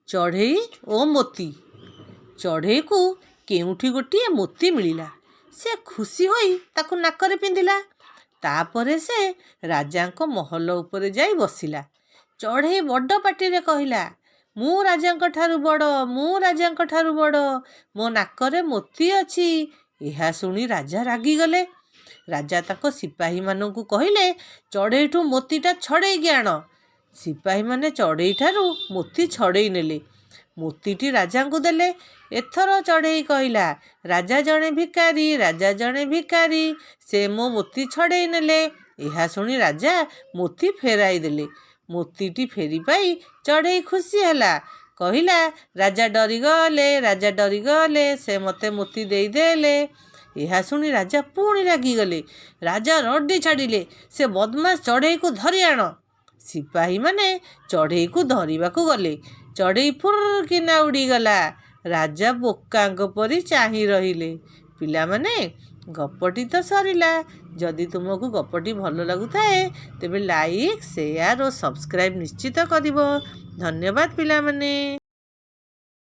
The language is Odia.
ଚଢ଼େଇ ଓ ମୋତି। ଚଢ଼େଇକୁ କେଉଁଠି ଗୋଟିଏ ମୋତି ମିଳିଲା। ସେ ଖୁସି ହୋଇ ତାକୁ ନାକରେ ପିନ୍ଧିଲା। ତାପରେ ସେ ରାଜାଙ୍କ ମହଲ ଉପରେ ଯାଇ ବସିଲା। ଚଢ଼େଇ ବଡ଼ ପାଟିରେ କହିଲା, "ମୁଁ ରାଜାଙ୍କ ଠାରୁ ବଡ଼, ମୁଁ ରାଜାଙ୍କ ଠାରୁ ବଡ଼, ମୋ ନାକରେ ମୋତି ଅଛି।" ଏହା ଶୁଣି ରାଜା ରାଗିଗଲେ। ରାଜା ତାଙ୍କ ସିପାହୀମାନଙ୍କୁ କହିଲେ, "ଚଢ଼େଇଠୁ ମୋତିଟା ଛଡ଼େଇକି ଆଣ।" ସିପାହୀମାନେ ଚଢ଼େଇଠାରୁ ମୋତି ଛଡ଼େଇ ନେଲେ। ମୋତିଟି ରାଜାଙ୍କୁ ଦେଲେ। ଏଥର ଚଢ଼େଇ କହିଲା, "ରାଜା ଜଣେ ଭିକାରୀ, ରାଜା ଜଣେ ଭିକାରୀ, ସେ ମୋ ମୋତି ଛଡ଼େଇ ନେଲେ।" ଏହା ଶୁଣି ରାଜା ମୋତି ଫେରାଇ ଦେଲେ। ମୋତିଟି ଫେରି ପାଇ ଚଢ଼େଇ ଖୁସି ହେଲା। କହିଲା, "ରାଜା ଡରିଗଲେ, ରାଜା ଡରିଗଲେ, ସେ ମୋତେ ମୋତି ଦେଇଦେଲେ।" ଏହା ଶୁଣି ରାଜା ପୁଣି ରାଗିଗଲେ। ରାଜା ରଡ଼ି ଛାଡ଼ିଲେ, "ସେ ବଦମାସ ଚଢ଼େଇକୁ ଧରି ଆଣ।" ସିପାହୀମାନେ ଚଢ଼େଇକୁ ଧରିବାକୁ ଗଲେ। ଚଢ଼େଇ ଫୁର୍ କିନା ଉଡ଼ିଗଲା। ରାଜା ବୋକାଙ୍କ ପରି ଚାହିଁ ରହିଲେ। ପିଲାମାନେ, ଗପଟି ତ ସରିଲା। ଯଦି ତୁମକୁ ଗପଟି ଭଲ ଲାଗୁଥାଏ, ତେବେ ଲାଇକ୍, ସେୟାର ଓ ସବସ୍କ୍ରାଇବ୍ ନିଶ୍ଚିତ କରିବ। ଧନ୍ୟବାଦ ପିଲାମାନେ।